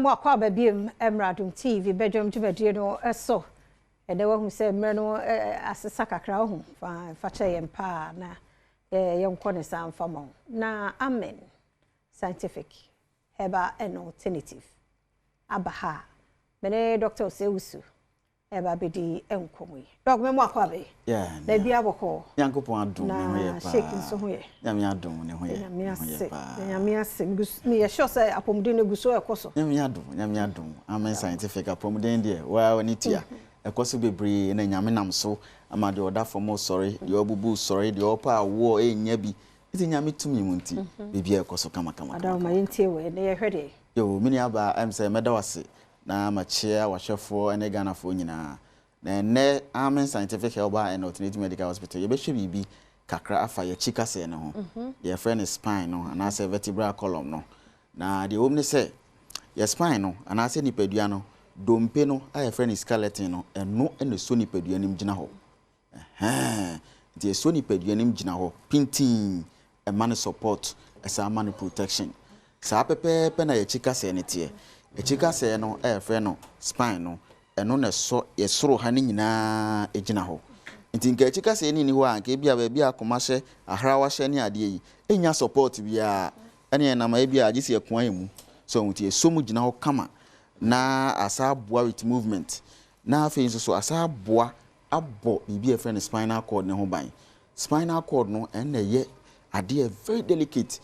Mɛmo akɔ aba biom mmra Adom TV bɛdwam dwumadie no so. Ɛnɛ wahu sɛ mmerɛ no asesa kakra wahu fa fa kyɛ yɛn paa na yɛnkɔ ne saa mfa ma wo. Na Amen Scientific Herbal and Alternative aba ha. Mene Dr. Osei-Wusu ɛba bɛdi nkɔmmɔ yi. Doc, mɛmo akɔ aba yi. Yeah, Na bia bɔkɔ. Nyankopɔn adom ne ho yɛ Na paa. Sheik nso ho yɛ. Nyame adom ne ho yɛ. Nyame Ne ho yɛ ase. paa. Nyame ase. Meyɛ sure sɛ apɔmuden no gu so ɛkɔ so. Nyame adom, Nyame adom. Amen Scientific apɔmuden deɛ waa w'ani tua. Ɛkɔ so bebree na Nyame nam so ama deɛ ɔda fam sɔre, deɛ ɔbubu sɔre, deɛ ɔpɛ awoɔ ɛnya bi. Nti Nyame tumi mu nti biribiara ɛkɔ so kama kama Ada kama. ma yɛntie wɔ na yɛhwɛ deɛ. Yo, me nua baa sɛ mɛda wase na makyea wahwɛfoɔ ne Ghanafoɔ nyinaa. Na ɛnnɛ Amen Scientific Herbal and Alternative Medical Hospital yɛbɛhwɛ biribi kakra afa yɛkyi kaseɛ no ho. Deɛ yɛfrɛ no spine no anaasɛ vertebral column no. Na deɛ ɛwɔ mu ne sɛ yɛ spine no anaasɛ nipadua no dompe no a yɛfrɛ no skeleton no, ɛno na ɛsɔ nipadua no mu gyina hɔ. Ɛhɛn. Nti ɛsɔ nipadua no mu gyina hɔ pintin, ɛma no support, ɛsan ma no protection. Saa pɛpɛɛpɛ na yɛkyi kaseɛ no teɛ. Yɛkyi kaseɛ no a yɛfrɛ no spine no, ɛno na ɛsɔ yɛsoro ha no nyinaa gyina hɔ. Nti nka akyi kaseɛ no nni hɔ a, nka ebia baabi a akoma hyɛ, ahrawa hyɛ ne adeɛ yi, ɛnya support biara. Ɛne ɛnam a ebia agye sɛ yɛkoa yɛn mu. So nti ɛsɔ mu gyina hɔ kama na asa aboa with movement. Na afei nso so asa aboa abɔ biribi a yɛfrɛ no spinal cord ne ho ban. Spinal cord no ɛna ɛyɛ adeɛ very delicate.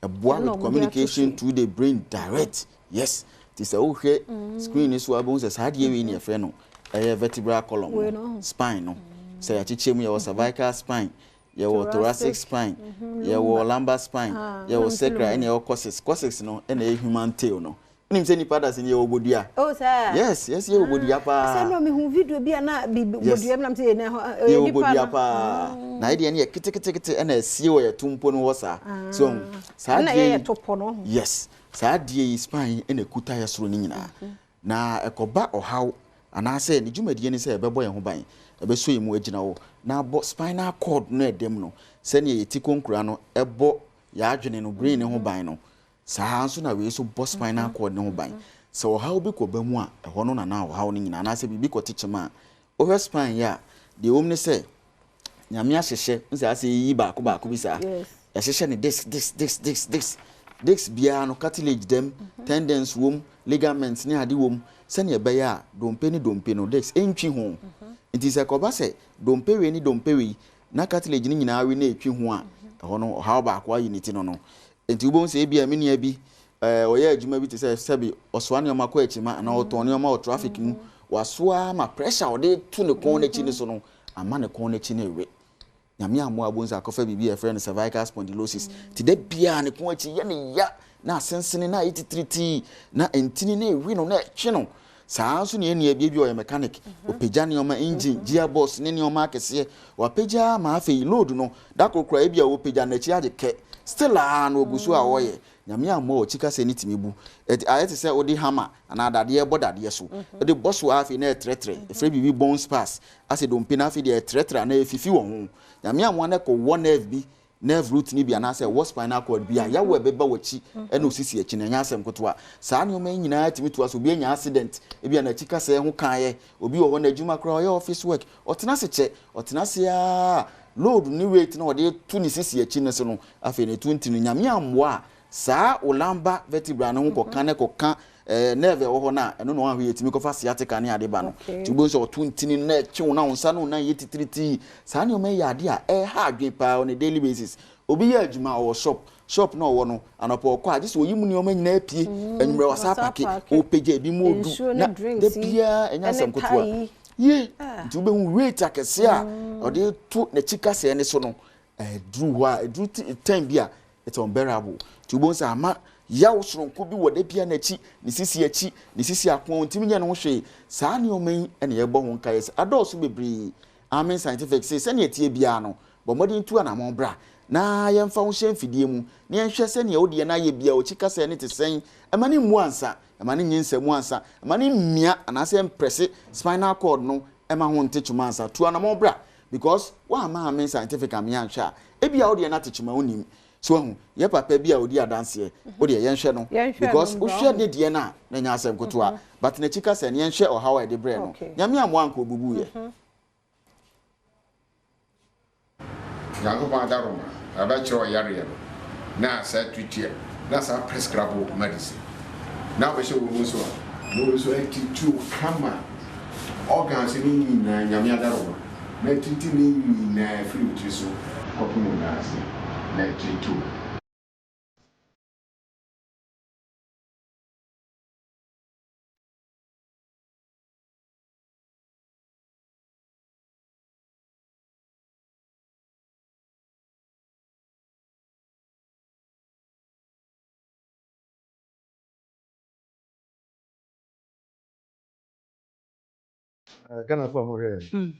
Ɛboa with communication to the brain direct. Yes. Nti sɛ wohwɛ screen ni so a, wobɛhu sɛ saa adeɛ wei ne yɛfrɛ no ɛyɛ vertebral column no, spine no. Sɛ yɛakyekyɛ mu, yɛwɔ cervical spine, yɛwɔ thoracic spine, yɛwɔ lumbar spine, yɛwɔ sacral, ɛna yɛwɔ coccyx. Coccyx no ɛna ɛyɛ human tail no. Wonim sɛ nipa da sɛ ne yɛwɔ bodua? Oh, sir. Yes, yɛwɔ bodua paa. Sɛ no mehu video bi a na bi bodua bi nam sɛ na ɛyɛ Yɛwɔ nipa bodua no. paa. Na ɛdeɛ no yɛ ketekete ɛna ɛsie wɔ yɛ to mpo no hɔ saa. So saa Ɛna adeɛ yɛyɛ yi topɔ no. Yes, saa adeɛ yi spine yi ɛna ɛkuta yɛ soro no nyinaa. Na ɛkɔba ɔhaw anaasɛ ne dwumadie ne sɛ ɛbɛbɔ yɛn ho ban, ɛbɛsɔ yɛn mu agyina hɔ na abɔ spinal cord no ɛdɛm no sɛnea yɛti konkura no ɛbɔ yɛn adwene no, brain ne ho ban no, saa nso na wei nso bɔ spinal cord ne ho ban. Sɛ ɔhaw bi kɔba mu a, ɛhɔ no nana ɔhaw no nyinaa anaasɛ biribi kɔte kyema a, wohwɛ spine yi a, deɛ ɛwɔ mu ne sɛ Nyame ahyehyɛ nsɛ asɛ yiyi baako baako bi saa. Yɛahyehyɛ ne disc disc disc disc disc disc biara no, cartilage dɛm, tendons wom, ligaments ne ade wom, sɛnea ɛbɛyɛ a dompe ne dompe no, disc ɛntwi ho. Nti sɛ kɔba sɛ dompe wei ne dompe wei na cartilage no nyinaa we na ɛtwi ho a, ɛhɔ no ɔhaw baako ayi ne ti no. Nti wobɛhu sɛ ebia me nua bi ɔyɛ adwuma bi te sɛ sɛbi ɔsoa nneɛma kɔ akyima anaa ɔtɔn nneɛma wɔ traffic mu, wasoa ma pressure a ɔde to ne kɔn n'akyi ne so no ama ne kɔn n'akyi no ewe. Nyame amoa, abɔ nsa akɔfa biribi a yɛfrɛ no cervical spondylosis. Nti da biara ne kɔn akyi yɛ ne ya na asensene na ayɛ titiritii na ntini na ewe no na ɛtwe no. Saa nso ne ɛnua bi ɔyɛ mechanic, ɔpagya nneɛma, engine, gearbox ne nneɛma akɛseɛ, wapagya ama afei load no da korokora ebi a wɔpagya n'akyi agye kɛ, still a na ogu so a wɔyɛ. Nyame amoa, ɔkyi kasa ne tumi bu. Ɛti ayɛ te sɛ wode hammer anaa dadeɛ bɔ dadeɛ so, wode bɔ so a, afei na ɛtrɛtrɛ. Ɛfrɛ biribi bone spurs, asɛ dompe no afei deɛ ɛtrɛtrɛ anaa ɛfifi wɔ ho. Nyame amoa no kɔ wɔ nerve bi, nerve root ni bi anaasɛ ɛwɔ spinal cord bi a yawo ɛbɛba w'akyi ɛna osisi akyi no, ɛnyɛ asɛm ketewa. Saa nneɛma yi nyinaa tumi to aso. Obi anya accident ebi a n'akyi kasɛɛ ho kaeɛ. Obi wɔ hɔ n'adwuma koraa ɔyɛ office work, ɔtena ase kyɛ, ɔtena ase aa, load ne weight na ɔde to ne sisi akyi no so no, afei ne to nti no, Nyame ammoa a, saa o lumbar vertebra no ho kɔka ne kɔka nerve ɛwɔ hɔ no a, ɛno na wɔahwɛ yɛtumi kɔfa sciatica ne ade ba no. Nti wobɛhu sɛ ɔto ntini no na ɛkye wo na wo nsa no wo nan yɛ titiritii. Saa nneɛma yi yɛ adeɛ a ɛha adwene paa on a daily basis. Obi yɛ adwuma, ɔwɔ shop, shop na ɔwɔ no, anɔpɔ ɔkɔ a, gye sɛ ɔyi mu nneɛma nyinaa pie, anwummerɛ wasa wasa apake, apake. Ɔpagya ebi mu odu Nsuo ne na da drinks yi, biara ɛnyɛ ɛne asɛm ketewa tie yi. Yie, nti wobɛhu weight akɛseɛ a ɔde to n'akyi kaseɛ ne so no, ɛduru hɔ a, ɛduru time bi a it's unbearable. Nti wobɛhu sɛ ama yaw soronko bi wɔ da bia n'akyi, ne sisi akyi, ne sisi ako, ntumi nyɛ ne ho hwee. Saa nneɛma yi ɛna yɛbɔ ho nkaeɛ sɛ adɔɔso bebree. Amen Scientific sɛ sɛnea tie biara no, bɔ mmɔden tu anammɔn bra na yɛmfa wo hyɛ mfidie mu na yɛnhwɛ sɛnea wodeɛ no ayɛ bia ɔkyi kasɛɛ ne te sɛn. Ɛma ne mmu ansa, ɛma ne nye nsɛmu ansa, ɛma ne mmia anaasɛ mprɛse spinal cord no ɛma ho nte twoma ansa. Tu anammɔn bra, because woamma Amen Scientific ame anhwɛ a, ebia wodeɛ no ate twoma, wonim. So wahu? Yɛ papa bi a ɔdi adanseɛ, wo deɛ yɛnhwɛ no, because wohwɛ ne deɛ no a, na ɛnyɛ asɛm ketewa, but n'akyi ka sɛ, yɛnhwɛ ɔhaw a ɛde brɛɛ no. Nyame ammoa anka ɔbubuiɛ. Nyankopɔn adaworoma ɛbɛkyerɛ ɔyareɛ no na saa treatia na saa prescribe wo medicine na wobɛhyɛ wɔ mu nso a na wei nso atreat wo kama organs no nyinaa Nyame adaworoma na atreat ne nyinaa firi wo tiri so kɔpem wo nan ase na atreat wo. Ghana fo a wɔhwɛ yɛn.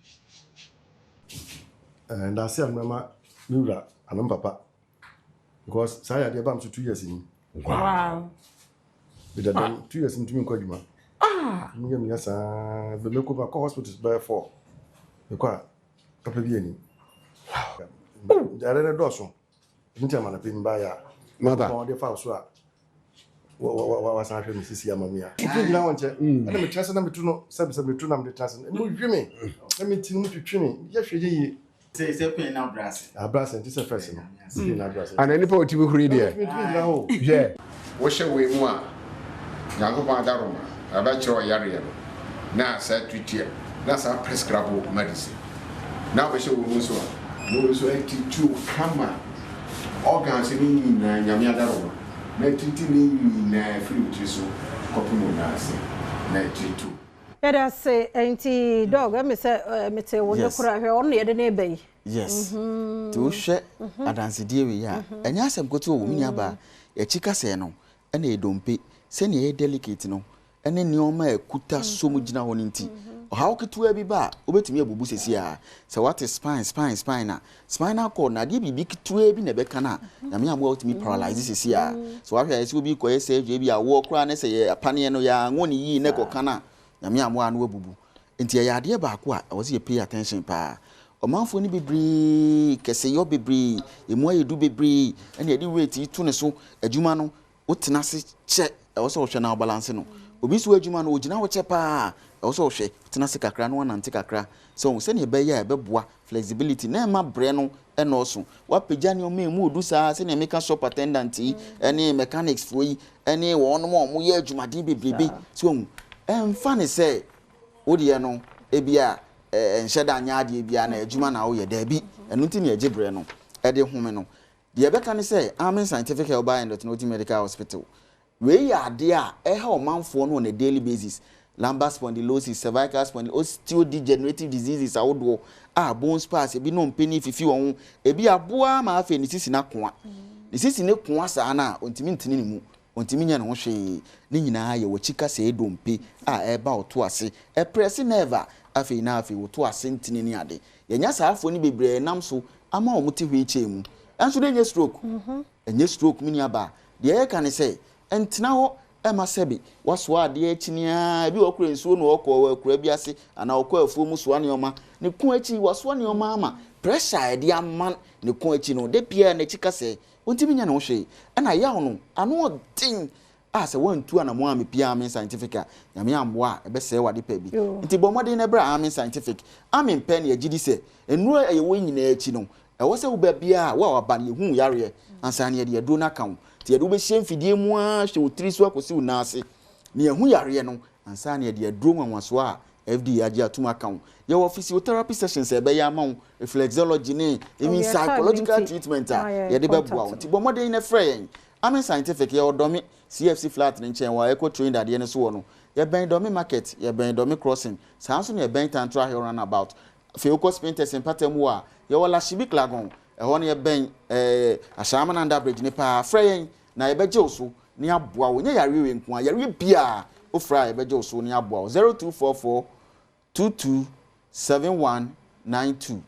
Eh, ndase a mɛma me wura anom papa because saa yadeɛ ba m so 2 years ni. Wow. Meda dɛm 2 years ntumi nkɔ adwuma. Meyɛ meyɛ saa bɛ mɛkɔ makɔ hospital bɛyɛ four, mekɔ a papa bi ani yare no dɔɔso nti ama no pɛ mbaeɛ a Mother. ɔde fa wo so a wasan ahwɛ me sisi ama me a ntumi gyina hɔ nkyɛ ɛna metra sɛ na metu no sɛbisɛ metu na mede tra sɛ mu hwe me na meti no mu twitwi me yɛ hwɛ yɛ yie. Sɛ pain na abrɛ ase. Abrɛ ase nti sɛ first no pain na abrɛ ase. Ana nipa otimi huri deɛ. Ntumi gyina hɔ o. Hwɛ. Wohyɛ wei mu a, Nyankopɔn adaworoma ɛbɛkyerɛ ɔyareɛ no na saa treatia na saa prescribe wo medicine na wobɛhyɛ wɔ mu nso a na wei nso atreat wo kama organs no nyinaa Nyame adaworoma na atreat ne nyinaa firi wo tiri so kɔpem wo nan ase na atreat wo. Yɛda ase. Nti doc, ɛmi sɛ mete wo ne kora hwɛ ɔno na yɛde ne ba yi. Yes, nti wohwɛ adansedie wei a, ɛnyɛ asɛm ketewa wɔ mu nuabaa. Yɛkyi kasɛɛ no ɛna yɛ dompe sɛnea ɛyɛ delicate no ɛne nneɛma a ɛkuta so mu gyina hɔ no, nti ɔhaw ketewa bi ba a, wobɛtumi abubu sesi a sɛ wate spine, spine, spine na spinal cord na adeɛ biribi ketewa bi na ɛbɛka no a, Nyame amoa, wotumi paralyze sesi a. Sɛ wahwɛ a, sɛ obi kɔyɛ surgery bi awoɔ koraa ne sɛ yɛ apaneɛ no yɛanwo ne yie ne kɔka no a, Nyame amoa no wabubu. Nti ɛyɛ adeɛ baako a ɛwɔ sɛ yɛ pay attention paa. Ɔmanfoɔ no bebree kɛseyɔ bebree emu ayɛ du bebree ɛna yɛde weight yi to ne so. Adwuma no wotena ase kyɛ, ɛwɔ sɛ ɔhwɛ na ɔbalance no. Obi nso adwuma no ogyina hɔ kyɛ paa, ɛwɔ sɛ ɔhwɛ tena ase kakra na wanante kakra sɛ ɔho sɛnea ɛbɛyɛ a ɛbɛboa flexibility na ɛma brɛ no ɛnɔɔso. Wapagya nneɛma emu odu saa sɛnea meka shop attendant yi ɛne mechanics foɔ yi ɛne wɔn a wɔyɛ adwumaden bebrebe so ɔho ɛmfa ne sɛ wodeɛ no ebi a ɛnhyɛ da nyɛ adeɛ biara na adwuma na woyɛ daabi. Ɛno nti na yɛgye brɛ no ɛde home no. Deɛ ɛbɛka ne sɛ Amen Scientific Herbal and Alternative Medical Hospital, wei yɛ adeɛ a ɛha ɔmanfoɔ no on a daily basis: lumbar spondylosis, cervical spondylosis, osteodegenerative diseases ahodoɔ a bone spurs, ebi nnompe ne fifi wɔn ho, ebi aboa ma afei ne sisi n'akoa, ne sisi ne koa saa na ontumi ntene ne mu, ontumi nyɛ ne ho hwee. Ne nyinaa yɛ wɔkyi kasa dompe a ɛreba ɔto ase, ɛpress nerve a afei na afei wɔto ase ntene ne ade. Yɛnya saa afoɔ no bebree nam so ama wɔn te wheelchair mu, ɛnso de nyɛ stroke, ɛnyɛ stroke. Mi nua deɛ ɛyɛ ne sɛ ɛntena hɔ ɛma sɛbi wasoa adeɛ akyi nia ebi wɔ kura nsuo na ɔkɔ wɔ akura bi ase anaa ɔkɔ afuo mu soa nneɛma ne ko akyi, wasoa nneɛma ama pressure a yɛde ama ne ko akyi no de bia n'akyi kasɛ wɔntumi nyɛ ne ho hwee, ɛna yaw no ano ɔden a sɛ wɔntu anamo a mepia Amen Scientific a, Nyame amboa a, ɛbɛsɛe wade pɛ bi. Nti bɔ mmɔden na ɛbrɛ Amen Scientific. Amen pɛ ne yɛgye di sɛ nnuro a ɛyɛ wɔ nyinaa akyi no, ɛwɔ sɛ woba biara wo a waba no yɛhu yareɛ ansa ne yɛde aduro no aka wo. Nti yɛde wobɛhyɛ mfidie mu a hwɛ wo tiri so akɔsi wo nan ase ne yɛhu yareɛ no ansa ne yɛde aduro nwanwasoɔ a FDA agye atum aka wo. Yɛwɔ physiotherapy sessions a ɛbɛyɛ ama wo, reflexology ne even psychological treatment a yɛde bɛboa wo. Nti bɔ mmɔden na frɛ yɛn. Amen Scientific, yɛwɔ Dɔme CFC flat ne nkyɛn wɔ Eco Train dadeɛ no so wɔ no. Yɛbɛn Dɔme market, yɛbɛn Dɔme crossing, saa nso na yɛbɛn Tantra Hill roundabout. Afei wokɔ Spintex mpatam wɔ a, yɛwɔ Lashibi Klagon ɛhɔ no, yɛbɛn Ashaiman under bridge ne paa. Frɛ yɛn na yɛbɛgye wo so ne aboa wo. Nyɛ yareɛ wei nko a, yareɛ biara wofrɛ a, yɛbɛgye wo so ne aboa wo. 0244 22 7192,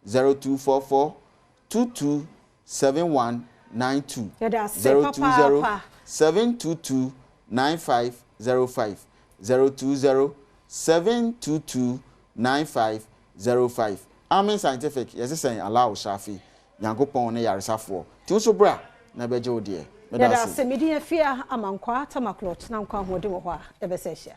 0244 22 7192, 020 722 9505, 020 722 9505. Amen Scientific, yɛsɛ sɛn Allahu Shafi, Nyankopɔn ne yaresafoɔ. Nti nso bra. na bɛgye wo deɛ. Meda Yɛda ase. ase. Medin Afia Amankwaa Tamaklo, kyena nkwa ahoɔden wɔ hɔ a, yɛbɛsan ahyia.